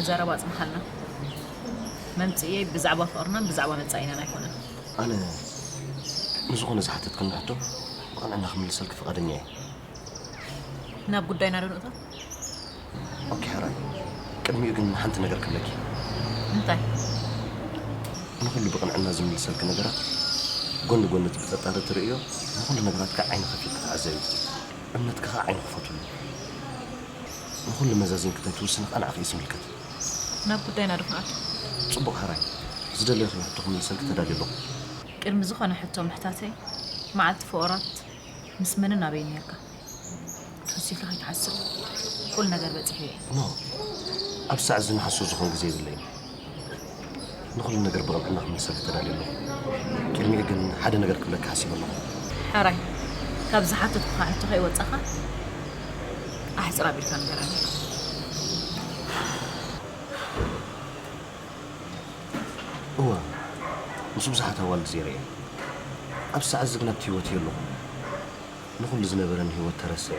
ዘረባ ኣጽንሓልና። መምጽእየይ ብዛዕባ ፍቕርናን ብዛዕባ መጻኢናን ኣይኮነን። ኣነ ንዝኾነ ዝሓተትክኒ ሕቶ ብቕንዕና ክምልሰልኪ ፍቓደኛ እየ። ናብ ጉዳይና ዶ ንእቶ? ኦኬ፣ ሕራይ። ቅድሚኡ ግን ሓንቲ ነገር ክብለኪ። እንታይ? ንኹሉ ብቕንዕና ዝምልሰልኪ ነገራት፣ ጎኒ ጎኒ እቲ ብጥርጣረ ትርእዮ፣ ንኹሉ ነገራት ከዓ ዓይኒ ከፊትኪ ተዓዘቢ። እምነትኪ ከዓ ዓይኒ ክፈትሉ። ንኹሉ መዛዚንኪ እንታይ ትውስኒ ከዓ ንዓኺ እዩ ዝምልከት። ናብ ጉዳይና ዶ ክንኣቱ? ጽቡቕ፣ ሕራይ። ዝደለኽዮ ሕቶ ክምልሰልኪ ተዳልየ ኣለኹ። ቅድሚ ዝኾነ ሕቶ ምሕታተይ፣ መዓልቲ ፍቑራት ምስ መንን ኣበይን ነይርካ? ተወሲኺ ከይትሓስብ፣ ኩሉ ነገር በጺሐዮ እየ። ኖ፣ ኣብ ሳዕ እዚ ንሓሶ ዝኾን ግዜ የብለይን። ንኹሉ ነገር ብቕንዕና ክምልሰልኪ ተዳልየ ኣለኹ። ቅድሚኡ ግን ሓደ ነገር ክብለኪ ሓሲበ ኣለኹ። ሕራይ፣ ካብ ዝሓተትኩኻ ሕቶ ከይወጻኻ ኣሕጽር ኣቢልካ ንገረኒ። እወ፣ ምስ ብዙሓት ኣዋልድ ዘይረ እየ። ኣብ ሳዕ እዚ ግን ኣብቲ ህይወት እየ ኣለኹ። ንኹሉ ዝነበረኒ ህይወት ተረስዐ፣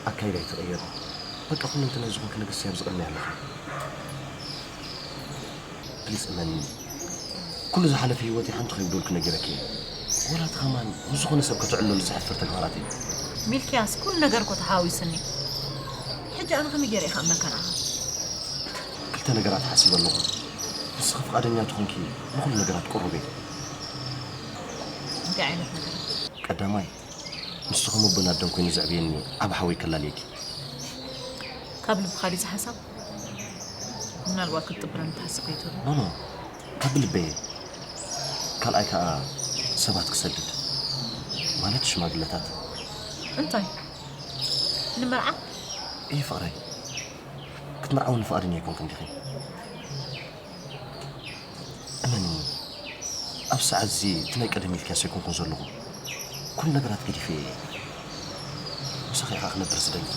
ኣካይዳይ ተቐየረ። በቃ ኩለንተናይ ዝኾንኪ ነገር ሰብ ዝቐመ ኣለኺ። ፕሊስ እመንኒ። ኩሉ ዝሓለፈ ህይወተይ ሓንቲ ከይጉደልኩ ነጊረኪ እየ። ወላ እቲ ከማን ምስ ዝኾነ ሰብ ከተዕልለሉ ዘሕፍር ተግባራት እዩ። ሚልክያስ፣ ኩሉ ነገር እኮ ተሓዋዊስኒ። ሕጂ ኣነ ከመይ ገይረ እየ ክኣምነካ ንዓኻ? ክልተ ነገራት ሓሲበ ኣለኹ። ንስኺ ፍቓደኛ ተኾንኪ ንኹሉ ነገራት ቅሩብ እየ። እንታይ ዓይነት ነገር? ቀዳማይ፣ ንሱ ከም ኣቦን ኣደን ኮይኑ ዘዕብየኒ ዓቢ ሓወይ ከላልየኪ። ካብ ልብኻ ድዩ እዚ ሓሳብ? ምናልባት ክትጥብረኒ ትሓስብ ከይትህሉ። ኖ፣ ኖ፣ ካብ ልበይ እየ። ካልኣይ ከኣ ሰባት ክሰድድ፣ ማለት ሽማግለታት። እንታይ? ንመርዓ? እይ ፍቕረይ፣ ክትምርዓውኒ ፍቓደኛ ኣይኮንክን ዲኺ? እመንኒ፣ ኣብ ሰዓት እዚ እቲ ናይ ቀደም ኢልክያስ ኣይኮንኩን ዘለኹ። ኩሉ ነገራት ገዲፈ እየ። ምሳኺ ኢኻ ክነብር ዝደሊ።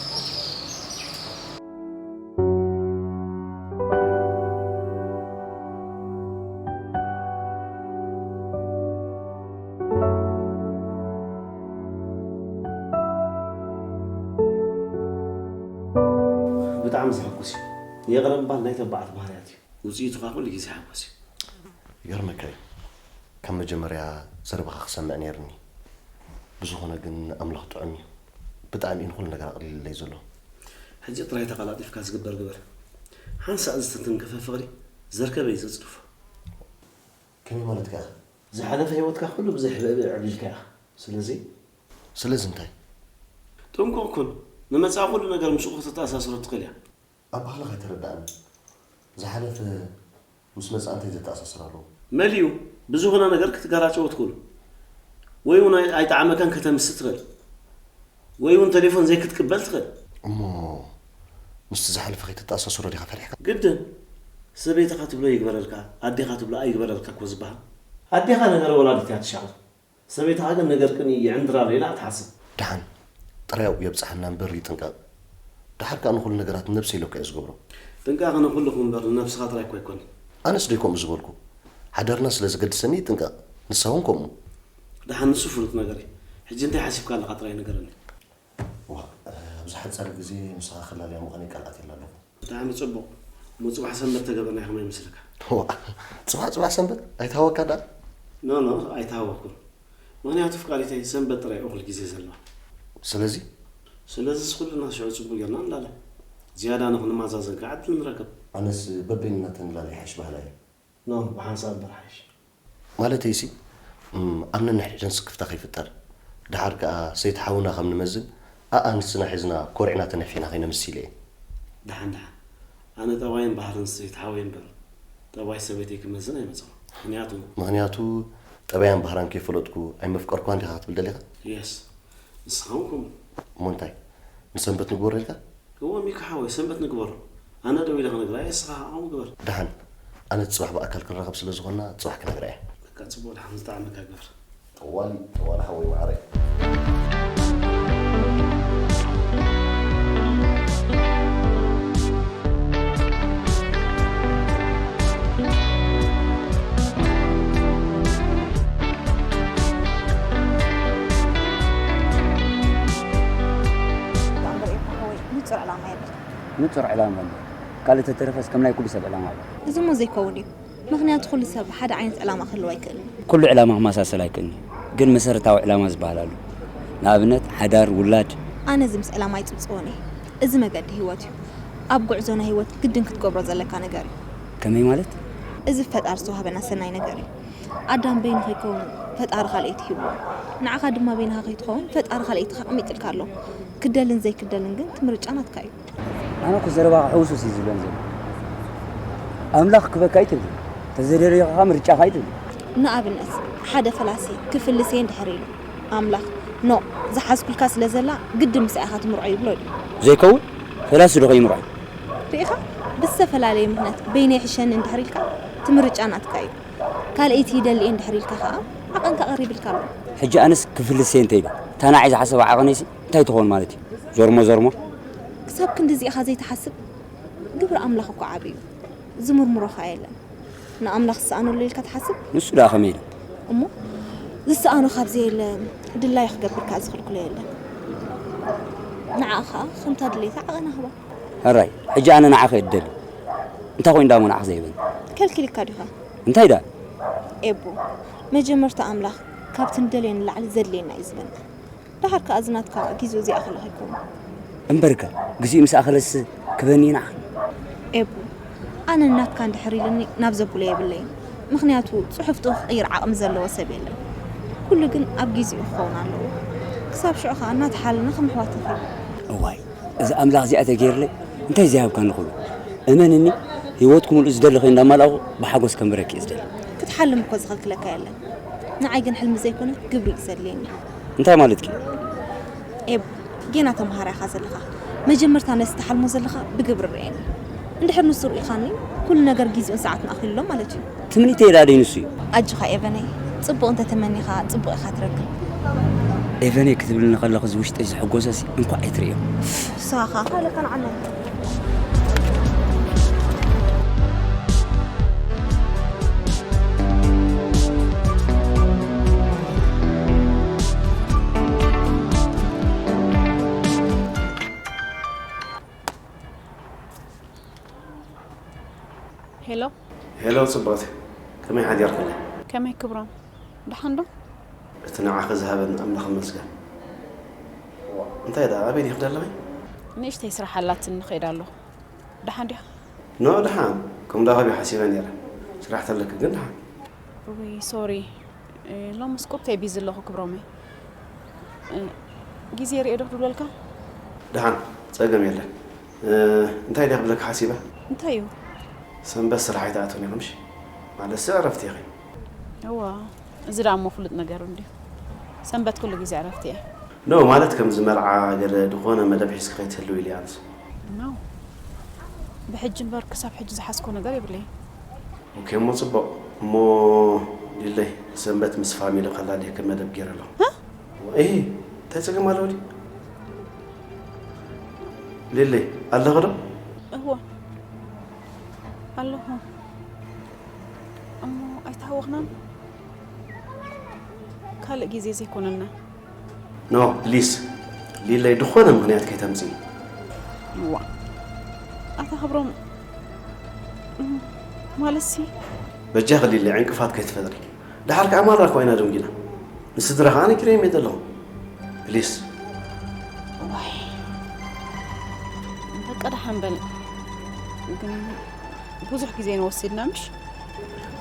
ብጣዕሚ ዘሐጉስ እዩ። ይቕረ ምባል ናይ ተባዓት ባህርያት እዩ። ውፅኢቱ ኸዓ ኩሉ ግዜ ሓጎስ እዩ። ይገርመካ እዩ። ካብ መጀመርያ ዘረባኻ ክሰምዕ ነይርኒ። ብዝኾነ ግን ኣምላኽ ጥዑም እዩ። ብጣዕሚ እዩ ንኹሉ ነገር ኣቕሊልለይ ዘሎ። ሕጂ ጥራይ ተቐላጢፍካ ዝግበር ግበር። ሓንሳእ ዝተተንከፈ ፍቕሪ ዘርከበ እዩ ዘጽድፎ። ከመይ ማለትካ ኢኻ? ዝሓለፈ ህይወትካ ኩሉ ብዘይ ሕብእብእ ኣዕሊልካ ኢኻ። ስለዚ? ስለዚ እንታይ? ጥንቁቕ ኩን። ንመጻኢ ኩሉ ነገር ምስኡ ከተተኣሳስሮ ትኽእል እያ። ኣባህላኻ ኣይተረድኣንን። ዝሓለፈ ምስ መጻኢ እንታይ ዘተኣሳስር ኣለዎ? መሊኡ፣ ብዝኾነ ነገር ክትገራጨው ትኽእሉ። ወይ እውን ኣይ-፣ ኣይጠዓመካን ከተምሲ ትኽእል። ወይ እውን ቴሌፎን ዘይክትቅበል ትኽእል። እሞ ምስቲ ዝሓለፈ ከይተተኣሳስሮ ዲኻ ፈሪሕካ? ግድን። ሰበይትኻ ትብሎ ይግበረልካ፣ ኣዴኻ ትብሎ ኣይግበረልካ እኮ ዝበሃል። ኣዴኻ ነገር ወላዲት እያ ትሻቕል። ሰበይትኻ ግን ነገር ቅን ይዕንድር ኣሎ ኢላ ትሓስብ። ደሓን፣ ጥራይ ኣብኡ የብጽሓና እምበር ይጥንቀቕ። ደሓር ከኣ ንኹሉ ነገራት ነብሰይ ኢለካ እየ ዝገብሮ። ጥንቃቐ ንኹልኹም እምበር ንነብስኻ ጥራይ እኮ ኣይኮነን። ኣነስ ደይ ከምኡ ዝበልኩ? ሓዳርና ስለ ዘገድሰኒ ይጥንቀቕ፣ ንሳ እውን ከምኡ። ደሓን ንሱ ፍሉጥ ነገር እዩ። ሕጂ እንታይ ሓሲብካ ኣለኻ ጥራይ ንገረኒ። ዋ፣ ኣብዚ ሓጻር ግዜ ምሳኻ ክላለያ ምዃነይ ቃል ኣትየላ ኣለኹ። ብጣዕሚ ጽቡቕ። እሞ ጽባሕ ሰንበት ተገበርና ከመይ ይመስለካ? ዋ፣ ጽባሕ፣ ጽባሕ ሰንበት? ኣይትሃወካ ደኣ? ኖ፣ ኖ፣ ኣይትሃወኩን። ምኽንያቱ ፍቃሪተይ ሰንበት ጥራይ እኹል ግዜ ዘለዋ። ስለዚ? ስለዚስ ኩልና ሽዑ ጽቡቕ ጌርና ንላለ። ዝያዳ ንኽንመዛዘን ከዓ ዕድል ንረክብ። ኣነስ በበይንና ተንላለ ይሓይሽ በሃላይ እየ። ኖ፣ ብሓንሳብ እምበር ሓይሽ። ማለተይሲ፣ እም፣ ኣብ ነንሕድሕደን ስክፍታ ከይፍጠር። ደሓር ከኣ ሰይቲ ሓውና ከም ንመዝን፣ ኣኣ ንስና ሒዝና ኮሪዕና ተነፊሕና ከይነምሲ ኢለ እየ። ደሓን፣ ደሓን። ኣነ ጠባይን ባህርን ሰይቲ ሓወይ እምበር፣ ጠባይ ሰበይተይ ክመዝን ኣይመጽኹ። ምኽንያቱ? ምኽንያቱ፣ ጠባያን ባህራን ከይፈለጥኩ ኣይመፍቀርኳን ዲኻ ክትብል ደሊኻ? የስ። ንስኻ እውን ከምኡ። እሞ እንታይ? ንሰንበት ንግበሮ ኢልካ? እወ ሚካ ሓወይ፣ ሰንበት ንግበሮ። ኣነ ደው ኢለ ክነግራ እየ፣ ንስኻ ከምኡ ግበር። ደሓን፣ ኣነ ጽባሕ ብኣካል ክንራኸብ ስለ ዝኾንና፣ ጽባሕ ክነግራ እየ። በቃ ጽቡቕ፣ ደሓን ዝጠዓመካ ግበር። ጠዋሊ፣ ጠዋሊ ሓወይ መዓረይ። እምበር ኤፋ ሓወይ፣ ንጹር ዕላማ የብልካ። ንጹር ዕላማ ኣሎ። ካልእ ተተረፈስ ከም ናይ ኩሉ ሰብ ዕላማ ኣሎ። እዚ እሞ ዘይከውን እዩ። ምኽንያቱ ኩሉ ሰብ ሓደ ዓይነት ዕላማ ክህልዎ ኣይክእልን። ኩሉ ዕላማ ክመሳሰል ኣይክእልን እዩ። ግን መሰረታዊ ዕላማ ዝበሃል ኣሎ። ንኣብነት ሓዳር፣ ውላድ። ኣነ እዚ ምስ ዕላማ ኣይጽብጽቦን እየ። እዚ መገዲ ህይወት እዩ። ኣብ ጉዕዞ ናይ ህይወት ግድን ክትገብሮ ዘለካ ነገር እዩ። ከመይ ማለት? እዚ ፈጣሪ ዝተዋህበና ሰናይ ነገር እዩ። ኣዳም በይኑ ከይከውን ፈጣሪ ካልኣይቲ ሂብዎ። ንዓኻ ድማ በይንኻ ከይትኸውን ፈጣሪ ካልኣይትኻ ኣቐሚጥልካ ኣሎ። ክደልን ዘይክደልን ግን እቲ ምርጫ ናትካ እዩ። ኣነ እኮ ዘረባኻ ሕውስውስ እዩ ዝብለኒ ዘሎ። ኣምላኽ ክበካ ኣይትብሊ፣ ተዘደለኻ ምርጫኻ ኣይትብሊ። ንኣብነት ሓደ ፈላሲ ክፍልስ እየ እንድሕር ኢሉ ኣምላኽ ኖእ ዝሓዝኩልካ ስለ ዘላ ግድን ምስኣ ኢኻ ትምርዖ ይብሎ ድዩ? ዘይከውን ፈላሲ ዶ ከይምርዖ? ርኢኻ ብዝተፈላለየ ምኽንያት በይነይ ይሕሸኒ እንድሕር ኢልካ እቲ ምርጫ ናትካ እዩ። ካልኣይቲ ይደሊ እየ እንድሕር ኢልካ ኸኣ ዓቐንካ ቀሪብልካ ኣሎ። ሕጂ ኣነስ ክፍልስ እየ እንተ ኢለ እታ ንዓይ ዝሓሰባ ዓቐነይሲ እንታይ ትኸውን ማለት እዩ? ዞርሞ ዞርሞ። ክሳብ ክንድዚ ኢኻ ዘይትሓስብ? ግብሪ ኣምላኽ እኮ ዓቢ እዩ። ዝምርምሮ ኸኣ የለን። ንኣምላኽ ዝሰኣነሉ ኢልካ ትሓስብ? ንሱ ደኣ ከመይ ኢሉ? እሞ ዝሰኣኖ ካብ ዘየለ ድላዩ ክገብር ከኣ ዝኽልክሎ የለን። ንዓኣ ኸኣ ከምታ ድሌታ ዓቐና ህባ። ሕራይ፣ ሕጂ ኣነ ንዓኺ እየ ዝደሊ። እንታይ ኮይኑ ደኣ እሞ ንዓኺ ዘይህበኒ? ከልኪልካ ዲኻ? እንታይ ደኣ? ኤቡ፣ መጀመርታ ኣምላኽ ካብቲ ንደልዮ ንላዕሊ ዘድልየና እዩ ዝህበና። ደሓር ከኣ እዚ ናትካ ግዜኡ ዘይኣኸለ ከይከውን። እምበርከ ግዜኡ ምስ ኣኸለስ ክበኒ ኢና። ኤቡ፣ ኣነ ናትካ እንድሕር ኢሉኒ ናብ ዘብሎ የብለይን። ምኽንያቱ ጽሑፍትኡ ክቕይር ዓቕሚ ዘለዎ ሰብ የለን። ኩሉ ግን ኣብ ግዜኡ ክኸውን ኣለዎ። ክሳብ ሽዑ ከኣ እናተሓለና ከም ኣሕዋት ንኺድ። እዋይ፣ እዛ ኣምላኽ እዚኣ ተገይርለይ እንታይ ዘይሃብካኒ ኩሉ። እመንኒ፣ ህይወትኪ ሙሉእ ዝደለኽዮ እንዳማላእኹ ብሓጎስ ከንብረኪ እየ ዝደሊ። ክትሓልም እኮ ዝኸልክለካ የለን። ንዓይ ግን ሕልሚ ዘይኮነ ግብሪ እዩ ዘድልየኒ። እንታይ ማለትኪ? ኤቡ፣ ጌና ተምሃራይ ኢኻ ዘለኻ። መጀመርታ ነቲ ትሓልሞ ዘለኻ ብግብሪ ርኣየኒ። እንድሕር ንሱ ርኢኻኒ፣ ኩሉ ነገር ግዜኡን ሰዓቱን ኣኺሉ ኣሎ ማለት እዩ። ትምኒተይ ደኣ ደይ ንሱ እዩ። ኣጆኻ ኤቨነይ፣ ጽቡቕ እንተ ተመኒኻ ጽቡቕ ኢኻ ትረክብ። ኤቨነይ ክትብልኒ ከለኺ እዚ ውሽጠይ ዝሕጎሰሲ እንኳዕ ኣይትርእዮ። ንስኻ ኸኣ ለካ ንዓና እዩ። ሄሎ። ሄሎ ጽብቕቲ፣ ከመይ ሓዲርክለይ? ከመይ ክብሮም፣ ደሓን ዶ? እቲ ንዓኺ ዝሃበኒ ኣምላኽ ይመስገን። እንታይ ደኣ፣ ኣበይ ዲኺ ደለኺ? ንእሽተይ ስራሕ ኣላትኒ፣ እኸይድ ኣለኹ። ደሓን ዲኻ? ኖ፣ ደሓን። ከም ዳኸቢ ሓሲበ ነይረ። ስራሕ ተለኪ ግን ደሓን። እውይ፣ ሶሪ። እ፣ ሎምስ ቁርተይ ቢዚ ኣለኹ ክብሮመይ። እ፣ ግዜ ርኤ ዶ ክድውለልካ? ደሓን፣ ጸገም የለን። እ፣ እንታይ ድየ ክብለካ ሓሲበ? እንታይ እዩ? ሰንበት ስራሕ ኣይትኣትውን ኢኹም፣ እሺ? ማለትሲ ዕረፍቲ ኢኺ። እዋ፣ እዚ ደኣ እሞ ፍሉጥ ነገር እንድዩ። ሰንበት ኩሉ ግዜ ዕረፍቲ እየ። ኖ፣ ማለት ከምዚ መርዓ ገለ ዝኾነ መደብ ሒዝኪ ከይትህልዊ ኢለ ኣነስ። ኖ። ብሕጂ እምበር ክሳብ ሕጂ ዝሓዝኮ ነገር የብለይን። ኦኬ፣ እሞ ጽቡቕ። እሞ ሊለይ፣ ሰንበት ምስ ፋሚሊ ከላልየኪ መደብ ገይረ ኣለኹ። እ? እሂ፣ እንታይ ጸገም ኣለዎ ድዩ? ሊለይ፣ ኣለኺ ዶ? እወ፣ ኣለኹ። እሞ ኣይተሃወኽናን? ካልእ ግዜ ዘይኮነና። ኖ ፕሊስ፣ ሊለይ፣ ዝኾነ ምኽንያት ከይተምጽኢ። እዋ፣ ኣታ ክብሮም፣ ማለትሲ። በጃኺ ሊለይ፣ ዕንቅፋት ከይትፈጥሪ። ደሓር ከኣ ማራ እኳ ኢና ደንጒና። ንስድራ ከኣ ነጊረዮም እየ ዘለኹ። ፕሊስ። ዋይ፣ በቃ ደሓን በል። ግን ብዙሕ ግዜ ንወሲድና ምሽ?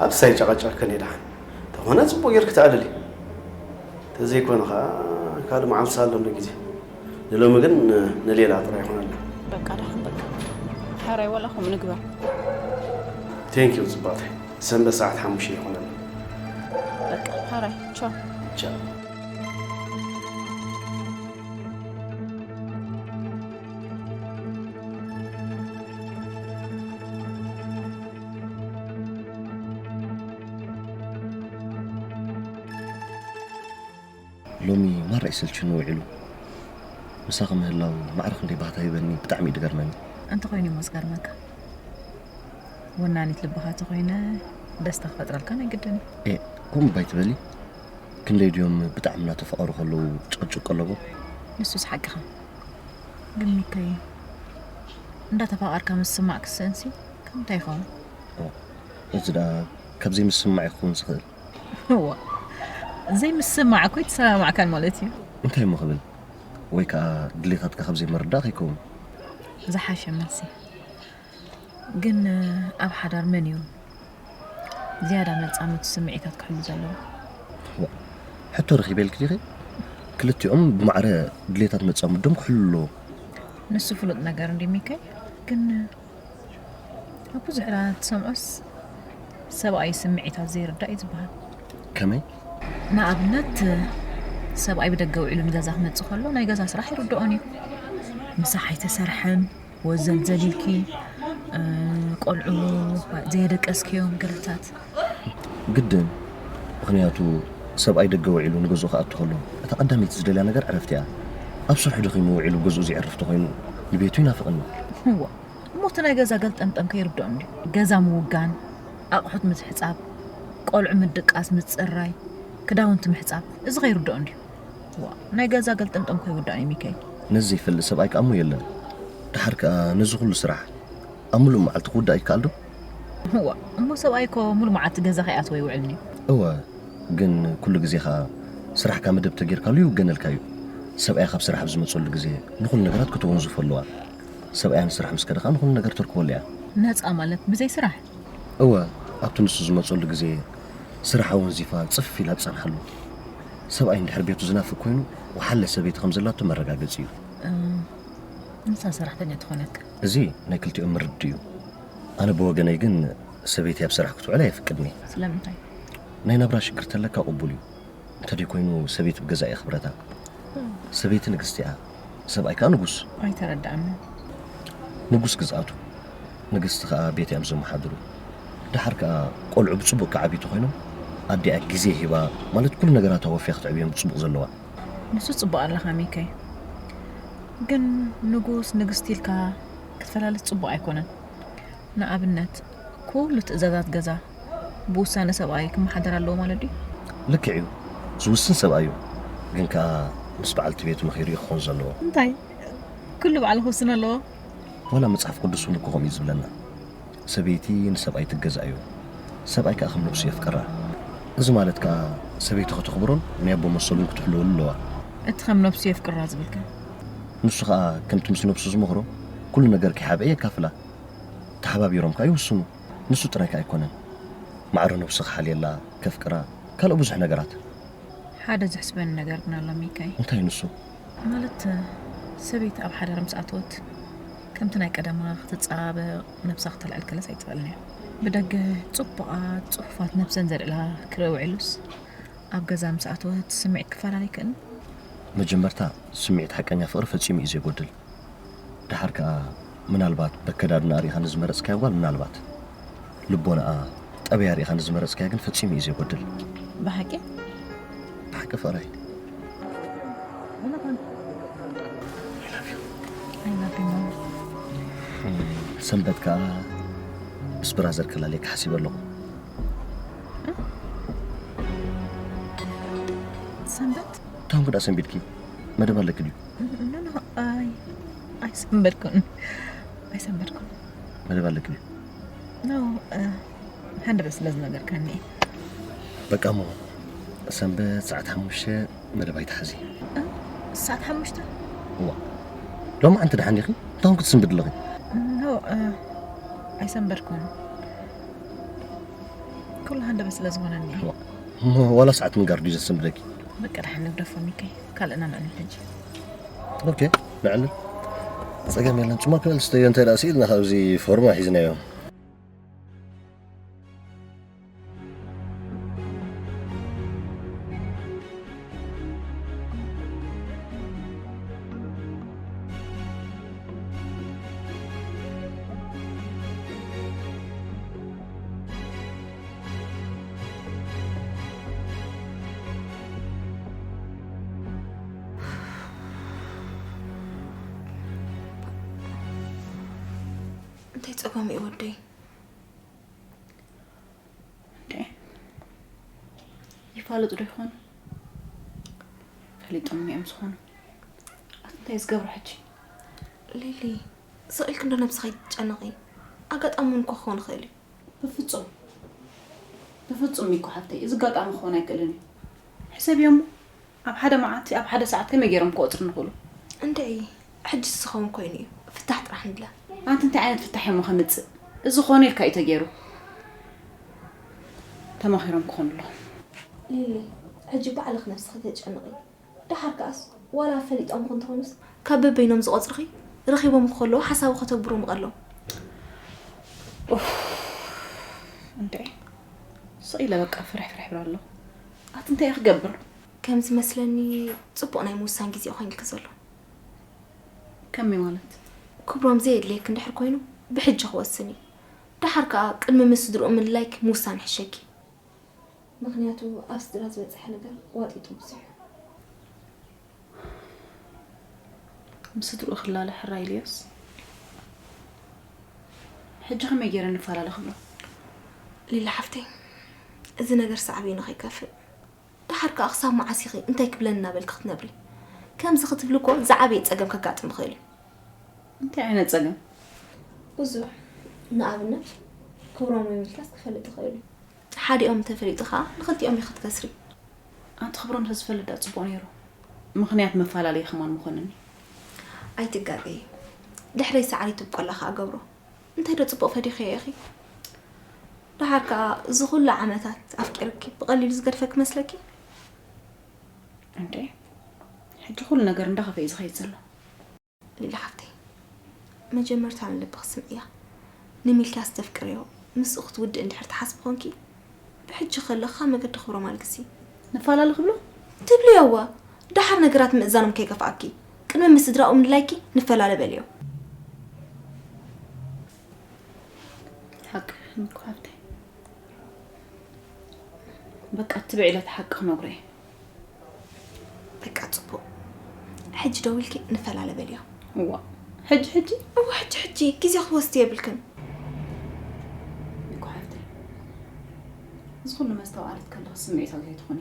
ኣብሳይ ጨቐጨቕክን እየ ደሓን። ተኾነ ጽቡቕ ጌርኪ ተኣልሊ። ተዘይኮነ ኸኣ ካልእ መዓልቲ ኣለኒ ግዜ። ንሎሚ ግን ንሌላ ጥራይ ይኹነልና። በቃ ደሓን በቃ። ሕራይ ዋላ ከምኡ ንግበር። ቴንኪው ጽብቕተይ። ሰንበት ሰዓት ሓሙሽተ ይኹነልና። በቃ ሕራይ ቻው። ቻው። ሎሚ ማራ ይሰልችኒ ውዒሉ። ምሳኺ ምህላው ማዕረ ክንደይ ባህታ ሂበኒ፣ ብጣዕሚ እዩ ዝገርመኒ። እንተኾይኑ እሞ ዝገርመካ። ወናኒት ልብኻ ተኾይነ ደስታ ክፈጥረልካ ናይ ግድን እዩ። ኤእ፣ ከምኡ እባ ኣይትበሊ። ክንደይ ድዮም ብጣዕሚ እናተፋቐሩ ከለዉ ጭቕጭቕ ቀለቦም? ንሱስ ሓቅኻ። ግን ሚካየ፣ እንዳተፋቐርካ ምስማዕ ክስእንሲ ከምታይ ይኸውን? እዚ ደኣ ካብ ዘይምስማዕ ይኸውን ዝኽእል። እዋ፣ ዘይምስማዕ እኮ ኣይተሰማማዕካን ማለት እዩ። እንታይ እሞ ክብል? ወይ ከዓ ድሌታትካ ካብ ዘይምርዳእ ከይከውን። ዝሓሸ መልሲ። ግን ኣብ ሓዳር መን እዩ ዝያዳ መጻምቱ ስምዒታት ክሕሉ ዘለዎ? ሕቶ ረኺበ ኢልክ ዲኺ? ክልቲኦም ብማዕረ ድሌታት መጻምዶም ክሕሉ ኣለዎም። ንሱ ፍሉጥ ነገር እንዲ ሚካኤል። ግን ኣብ ብዙሕ ራ ትሰምዖስ ሰብኣይ ስምዒታት ዘይርዳእ እዩ ዝበሃል። ከመይ? ንኣብነት ሰብኣይ ብደገ ውዒሉ ንገዛ ክመፅእ ከሎ ናይ ገዛ ስራሕ ይርድኦን እዩ። ምሳሕ ኣይተሰርሐን፣ ወዘልዘል ኢልኪ፣ ቆልዑ ዘየደቀስክዮም ገለታት። ግድን። ምኽንያቱ ሰብኣይ ደገ ውዒሉ ንገዝኡ ክኣቱ ከሎ እታ ቀዳመይቲ ዝደልያ ነገር ዕረፍቲ እያ። ኣብ ስርሑ ደኺሙ ውዒሉ ገዝኡ ዘየዕርፍ ተኾይኑ ንቤቱ ይናፍቕኒ። እዋ፣ እሞ እቲ ናይ ገዛ ገልጠምጠም ከይርድኦ እንድዩ። ገዛ ምውጋን፣ ኣቑሑት ምትሕጻብ፣ ቆልዑ ምድቃስ፣ ምጽራይ፣ ክዳውንቲ ምሕጻብ፣ እዚ ከይርድኦ እንድዩ። ዋ፣ ናይ ገዛ ገልጠምጠም ከይውዳእ እዩ ሚካኤል። ነዚ ዘይፈልጥ ሰብኣይ ከኣ እሞ የለን። ደሓር ከኣ ነዚ ኩሉ ስራሕ ኣብ ምሉእ መዓልቲ ክውዳእ ይከኣል ዶ? ዋ፣ እሞ ሰብኣይ እኮ ሙሉ መዓልቲ ገዛ ከይኣተወ ይውዕል እንድዩ። እወ፣ ግን ኩሉ ግዜ ከኣ ስራሕካ መደብ ተጌርካሉ ይውገነልካ እዩ። ሰብኣያ ካብ ስራሕ ኣብ ዝመጸሉ ግዜ ንኹሉ ነገራት ከተወንዝፎ ኣለዋ። ሰብኣያ ንስራሕ ምስ ከደ ከኣ ንኹሉ ነገር ተርክበሉ እያ። ነጻ ማለት ብዘይ ስራሕ? እወ፣ ኣብቲ ንሱ ዝመጸሉ ግዜ ስራሕ ኣወንዚፋ ጽፍ ኢላ ትጸንሓሉ። ሰብኣይ እንድሕር ቤቱ ዝናፍቅ ኮይኑ ወሓለ ሰበይቲ ከም ዘላቶ መረጋገጺ እዩ። እም፣ ንሳ ሰራሕተኛ ትኾነካ። እዚ ናይ ክልቲኦም ምርድእ እዩ። ኣነ ብወገነይ ግን ሰበይቲ ኣብ ስራሕ ክትውዕል ኣየፍቅድን እየ። ስለምንታይ? ናይ ናብራ ሽግር ተለካ ቅቡል እዩ። እንተደይ ኮይኑ ሰበይቲ ብገዛእ እየ ክብረታ። ሰበይቲ ንግስቲ እያ፣ ሰብኣይ ከኣ ንጉስ። ኣይተረድኣንን። ንጉስ ግዝኣቱ፣ ንግስቲ ከኣ ቤት እዮም ዘመሓድሩ። ደሓር ከኣ ቆልዑ ብጽቡቕ ክዓብዩ ተኾይኖም ኣዲኣ ግዜ ሂባ፣ ማለት ኩሉ ነገራታ ወፍያ ክትዕብዮም ብጽቡቕ ዘለዋ። ንሱ ጽቡቕ ኣለኻ ሚከይ። ግን ንጉስ ንግስቲ ኢልካ ክትፈላልስ ጽቡቕ ኣይኮነን። ንኣብነት ኩሉ ትእዛዛት ገዛ ብውሳነ ሰብኣይ ክመሓደር ኣለዎ ማለት ድዩ? ልክዕ እዩ፣ ዝውስን ሰብኣይ እዩ። ግን ከኣ ምስ በዓልቲ ቤቱ መኺሩ እዩ ክኾን ዘለዎ። እንታይ? ኩሉ ባዕሉ ክውስን ኣለዎ? ዋላ መጽሓፍ ቅዱስ እውን እኮ ከምኡ እዩ ዝብለና። ሰበይቲ ንሰብኣይ ትገዝኣዮ፣ ሰብኣይ ከኣ ከም ነብሱ የፍቅራ። እዚ ማለት ከኣ ሰበይቲ ከተኽብሮን ናይ ኣቦ መሰሉን ክትሕልወሉ ኣለዋ። እቲ ከም ነብሱ የፍቅራ ዝብልከ? ንሱ ከኣ ከምቲ ምስ ነብሱ ዝመኽሮ ኩሉ ነገር ከይሓብአ የካፍላ። ተሓባቢሮም ከኣ ይውስኑ። ንሱ ጥራይ ከኣ ኣይኮነን። ማዕረ ነብሱ ክሓልየላ፣ ከፍቅራ፣ ካልእ ብዙሕ ነገራት። ሓደ ዘሕስበኒ ነገር ግን ኣሎ ሚካይ። እንታይ ንሱ? ማለት ሰበይቲ ኣብ ሓዳር ምስ ኣተወት ከምቲ ናይ ቀደማ ክትጸባበቕ ነብሳ ክተልዕል ከለስ ኣይትኽእልን እያ። ብደገ ጽቡቓት ጽፉፋት ነብሰን ዘልዕላ ክርኢ ውዒሉስ ኣብ ገዛ ምስ ኣተወት ስምዒት ክፈላለ ኣይክእልን። መጀመርታ ስምዒት ሓቀኛ ፍቕሪ ፈጺሙ እዩ ዘይጎድል። ደሓር ከኣ ምናልባት በከዳድና ርኢኻ ንዝመረጽካያ ጓል ምናልባት ልቦናኣ ጠበያ ርኢኻ ንዝመረጽካያ ግን ፈጺሙ እዩ ዘይጎድል። ብሓቂ? ብሓቂ ፍቕረይ። I love you, Mom. ሰንበት ከኣ ምስ ብራዘር ከላልየካ ሓሲበ ኣለኹ። ሰንበት? ታንኩ ደኣ ሰንቢድኪ መደብ ኣለኪ ድዩ? No, no, I ኣይሰንበድኩን ኣይሰንበድኩን። መደብ ኣለኪ ድዩ? No, ሃንደበት ስለ ዝነገርካኒ። በቃ እሞ ሰንበት ሰዓት ሓሙሽተ መደብ ኣይትሓዚ። ሰዓት ሓሙሽተ? እዋ ሎማዓንቲ ደሓን ዲኺ? እንታይ ክትስንብዲ ኣለኺ? No, ኣይሰንበድኩን። ኩሉ ሃንደበት ስለ ዝኾነኒ። እሞ ዋላ ሰዓት ምንጋር ድዩ ዘሰንብደኪ? በቃ ደሓን ንግደፎ ሚከይ፣ ካልእና ንዕልል ሕጂ። ኦኬ፣ ንዕልል። ጸገም የለን። ጽማር ክንእል ስተዮ እንታይ ደኣ ስኢልና ካብዚ ፎርማ ሒዝናዮ። እንታይ ጸገም እዩ ወደይ? እንዴ ይፋለጡ ዶ ይኾኑ? ፈሊጦም እዮም ዝኾኑ። ኣቲ እንታይ ዝገብሩ ሕጂ? ሊሊ፣ ስቕ ኢልኪ እንዶ ነብስኺ ኣይትጨነቒ። ኣጋጣሚ እውን እኮ ክኸውን ይኽእል እዩ። በፍጹም፣ በፍጹም ሚኮ ሓፍተይ፣ እዚ ኣጋጣሚ ክኸውን ኣይክእልን እዩ። ሕሰብዮ እሞ፣ ኣብ ሓደ መዓልቲ፣ ኣብ ሓደ ሰዓት ከመይ ገይሮም ክቆጽሩ ንኽእሉ? እንድዒ፣ ሕጂ ዝኸውን ኮይኑ እዩ። ፍታሕ ጥራሕ ንድለ። ኣንቲ እንታይ ዓይነት ፍታሕ እሞ ከምጽእ? እዚ ክኾነ ኢልካ እዩ ተገይሩ። ተማኺሮም ክኾኑ ኣለዎም። ሊሊ፣ ሕጂ ባዕልኺ ነብስኺ ተጨንቒ። ደሓር ከኣስ፣ ዋላ ፈሊጦም እኮ እንተኾኑስ፣ ካብ በበይኖም ዝቖጽርኺ ረኺቦም ከለዉ ሓሳቡ ከተግብሩ ምቐሎም። ኡፍ፣ እንዴ፣ ስቕ ኢለ በቃ ፍርሕ ፍርሕ ይብል ኣሎ። ኣቲ እንታይ እየ ክገብር? ከም ዝመስለኒ፣ ጽቡቕ ናይ ምውሳን ግዜ ኮይኑ ኢልኪ ዘሎ። ከመይ ማለት? ክብሮም ዘየድልየኪ እንድሕር ኮይኑ፣ ብሕጂ ክወስን እዩ። ደሓር ከኣ ቅድሚ ምስ ስድርኡ ምልላይኪ ምውሳን ይሕሸኪ። ምኽንያቱ ኣብ ስድራ ዝበጽሐ ነገር ዋጢጡ ብዙሕ። ምስ ስድርኡ ክላለ ሕራይ ኢልዮስ፣ ሕጂ ከመይ ገይረ ንፈላለ ክብሎ? ሊሊ ሓፍተይ፣ እዚ ነገር ሳዕቤኑ ከይከፍእ፣ ደሓር ከኣ ክሳብ መዓስ ኢኺ እንታይ ክብለኒ እናበልኪ ክትነብሪ? ከምዚ ክትብሊ እኮ ዝዓበየ ጸገም ከጋጥም ይኽእል እዩ። እንታይ ዓይነት ጸገም? ብዙሕ። ንኣብነት፣ ክብሮም ወይ ሚልክያስ ክፈልጥ ይኽእል እዩ። ሓዲኦም እንተፈሊጡ ኸኣ ንኽልቲኦም ኢኺ ትከስሪ። ኣንቲ ክብሮም እንተዝፈልጥ ደኣ ጽቡቕ ነይሩ። ምኽንያት መፈላለዪ ከማን ምኾነኒ። ኣይትጋገዪ። ድሕረይ ሳዕሪ ትብቆላ ኸኣ ገብሮ። እንታይ ዶ ጽቡቕ ፈዲኽዮ ኢኺ? ደሓር ከኣ እዚ ኹሉ ዓመታት ኣፍቂርኪ ብቐሊሉ ዝገድፈኪ መስለኪ? እንዴ፣ ሕጂ ኩሉ ነገር እንዳኸፈ እዩ ዝኸይድ ዘሎ። ሊሊ ሓፍተይ፣ መጀመርታ ንልብኺ ስምዕያ። ንሚልክያስ ተፍቅርዮ፣ ምስኡ ክትውድእ እንድሕር ትሓስቢ ኮንኪ፣ ብሕጂ ከለኻ መገዲ ክብሮም ኣልግሲ። ንፈላለ ክብሎ? ትብልዮ እወ። ደሓር ነገራት ምእዛኖም ከይከፍኣኪ፣ ቅድሚ ምስ ስድራኡ ምልላይኪ ንፈላለ በልዮ። ሓቂ እኮ ሓፍተይ። በቃ ትብዒ ኢለ እቲ ሓቂ ክነግሮ እየ። በቃ ጽቡቕ። ሕጂ ደዊልኪ ንፈላለ በልዮ። እዋ፣ ሕጂ ሕጂ? እዋ፣ ሕጂ ሕጂ። ግዜ ክትወስዲ የብልክን። እኮ ሓፍተይ፣ እዚ ኩሉ መስተውዓለት ከለኺ ስምዒታዊት ኣይትኹኒ።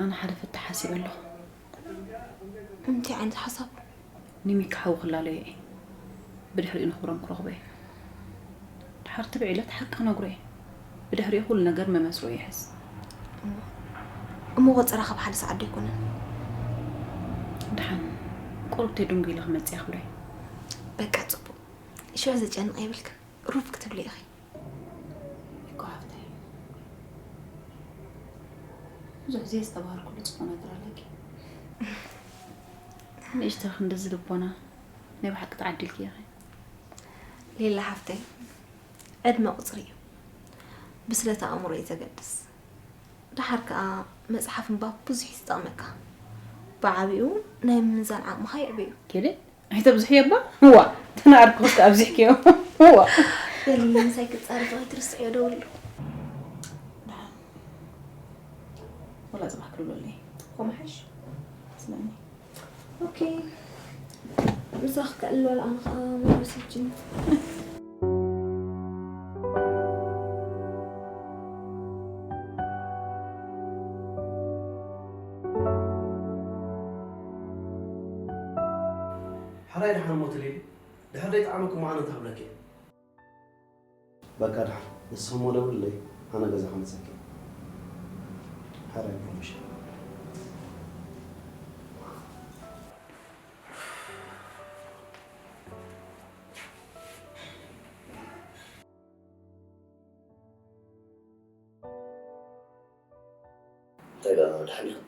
ኣነ ሓደ ፍታሕ ሓሲበ ኣለኹ። እንታይ ዓይነት ሓሳብ? ንሚኪ ሓው ክላለዮ እየ። ብድሕሪኡ ንኽብሮም ክረኽቦ እየ። ድሓር ትብዒ ኢለ እቲ ሓቂ ክነግሮ እየ። ብድሕሪኡ ኩሉ ነገር መመስርኡ ይሕዝ። እሞ፣ እሞ ቆጸራ ካብ ሓደ ሰዓት ዶ ኣይኮነን? ደሓን፣ ቁሩብ ተይ ድንጉ ኢለ ክመጽእ እየ ክብሎ እየ። በቃ ጽቡቕ። ሽዑ ዘጨንቕ የብልክን። ሩፍ ክትብሊ ኢኺ። እኮ ሓፍተይ፣ ብዙሕ ግዜ ዝተባህልኩሉ ጽቡቕ ነገር ኣለኪ። ንእሽቶ ክንድዚ ልቦና ናይ ብሓቂ ተዓዲልኪ ኢኺ። ሌላ ሓፍተይ፣ ዕድመ ቁጽሪ እዩ። ብስለት ኣእምሮ እዩ ዘገድስ። ደሓር ከኣ መጽሓፍ ምንባብ ብዙሕ እዩ ዝጠቕመካ። ብዓቢኡ ናይ ምምዛን ዓቕምኻ የዕብዩ። ኬደ? ኣይተብዝሕዮ እባ? እዋ፣ ተናኣርኩ ክስተ ኣብዚሕክዮ። እዋ። በሊ ምሳይ ክትጻረፍ ኣይትርስዕዮ ደውሉ። ደሓን። ወላ ጽባሕ ክድውለለይ። ከምኡ ሓይሽ። ስለኒ። ኦኬ። ምሳኺ ከዕልል ዋላ ኣነ ኸኣ መመስ ሂጂ። ሕራይ ደሓን ሞት ሊሊ፣ ድሕር ደይጠዓመኩም ምዃኑ እንታይ ክብለኪ እየ? በቃ ደሓን፣ ንስኺ እሞ ደውልለይ፣ ኣነ ገዛ ክመጸኪ እየ። ሕራይ ፕሮሚሽን። እንታይ ደኣ ደሓን ኢኻ?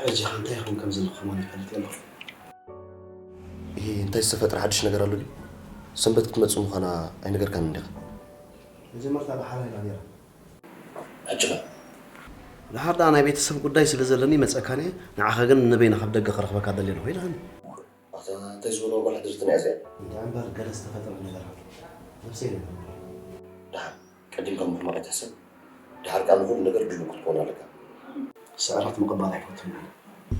ሕጂ ኸ እንታይ ይኸውን ከም ዘለኹ ከማን ይፈልጥ ኣለኹ። እሂ፣ እንታይ ዝተፈጥረ ሓድሽ ነገር ኣሎ ድዩ? ሰንበት ክትመጽእ ምዃና ኣይነገርካንን ዲኻ? መጀመርታ ብሓራ ኢላ ነይራ። ሕጂ ኸ? ደሓር ደኣ ናይ ቤተሰብ ጉዳይ ስለ ዘለኒ ይመጸካን እየ፣ ንዓኻ ግን ንበይና ካብ ደገ ክረኽበካ ደልየ ኣለኹ ኢላትኒ። ኣታ እንታይ ዝበልዋ ጓል ሕድርትን እያ እዚኣ? እንዳ እምበር ገለ ዝተፈጥረ ነገር ኣሎ። ነብሰይ ነግረካ። ደሓን፣ ቀዲምካ ምሕማቕ ኣይትሕሰብ። ደሓር ከኣ ንኹሉ ነገር ድሉው ክትከውን ኣለካ። ስዕረት ምቕባል ኣይፈቱን ኣነ።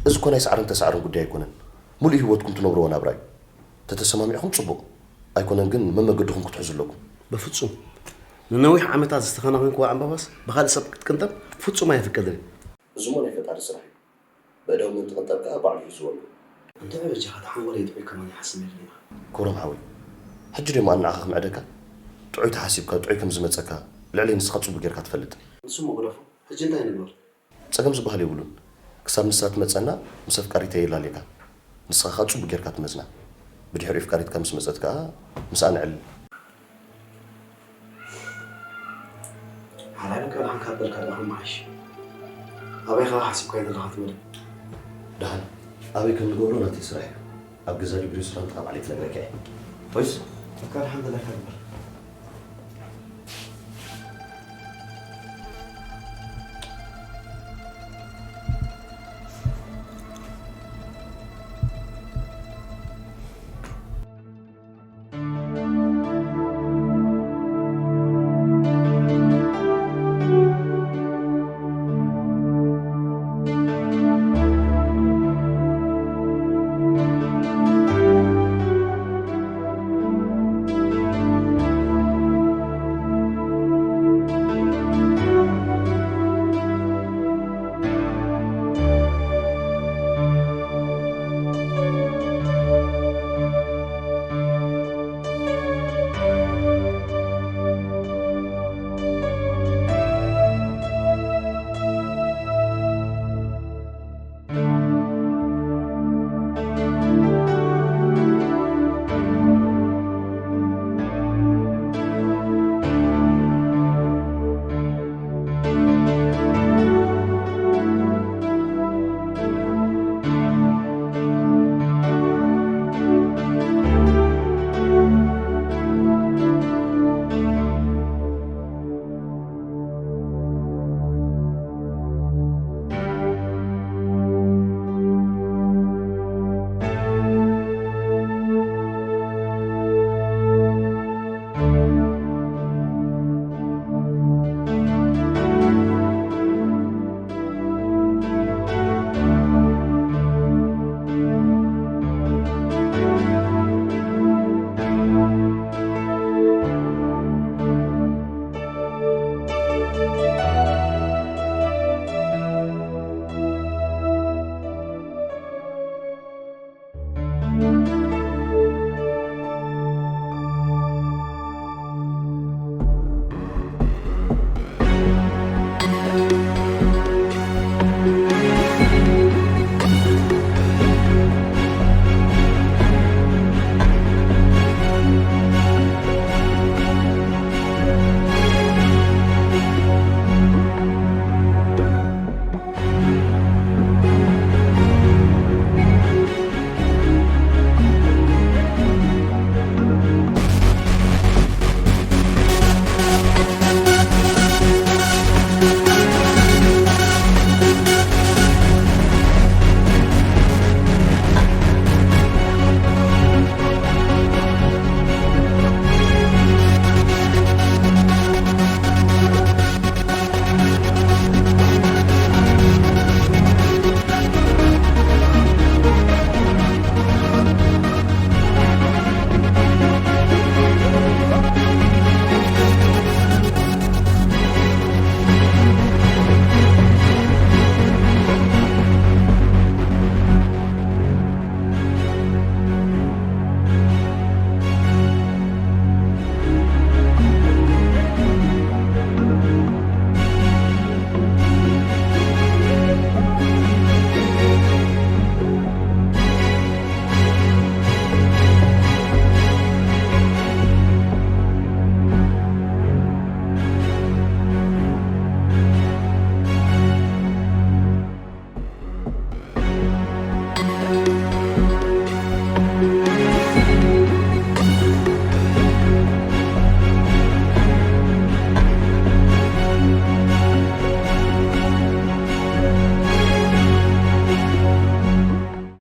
እዚ እኮ ናይ ሳዕርን ተሳዕርን ጉዳይ ኣይኮነን። ሙሉእ ህይወትኩም ትነብርዎ ናብራ እዩ። ተተሰማሚዕኹም ጽቡቕ። ኣይኮነን ግን መመገድኹም ክትሕዙ ኣለኩም። በፍጹም። ንነዊሕ ዓመታት ዝተኸናኸንክዋ ዕምባባስ ብኻልእ ሰብ ክትቅንጠብ ፍጹም ኣየፍቅድን። እዚ እሞ ናይ ፈጣሪ ስራሕ እዩ። ብእደው ምእንቲ ቅንጠብ ከኣ ባዕሉ ሒዝዎ ኣሎ። እንተ በጃኻ ተሓንጎለይ ጥዑይ ከማን ይሓስብ ነይሩ ኢና። ክብሮም ሓወይ፣ ሕጂ ደሞ ኣነ ንዓኻ ክምዕደካ? ጥዑይ ተሓሲብካ፣ ጥዑይ ከም ዝመጸካ ልዕለይ ንስኻ ጽቡቕ ጌርካ ትፈልጥ። ንሱ እሞ ግደፎ፣ ሕጂ እንታይ ንግበር? ጸገም ዝበሃል የብሉን። ክሳብ ንሳ ትመጸና ምስ ኣፍቃሪተይ የላልየካ። ንስኻ ከኣ ጽቡቕ ጌርካ ትመዝና። ብድሕሪኡ ኣፍቃሪትካ ምስ መጸት ከኣ ምስኣ ነዕልል። ሓላል ቃልካ ካብ በልካ ደኣ ክመሓሽ። ኣበይ ከኣ ሓሲብካዮ ዘለኻ ትበል? ደሓን ኣበይ ከም ንገብሮ ናተይ ስራሕ እዩ። ኣብ ገዛ ድዩ ብሬስቶራንት ካብ ዓሊ ክነግረካ እየ። ወይስ? እካ ደሓን በለካ ግበር።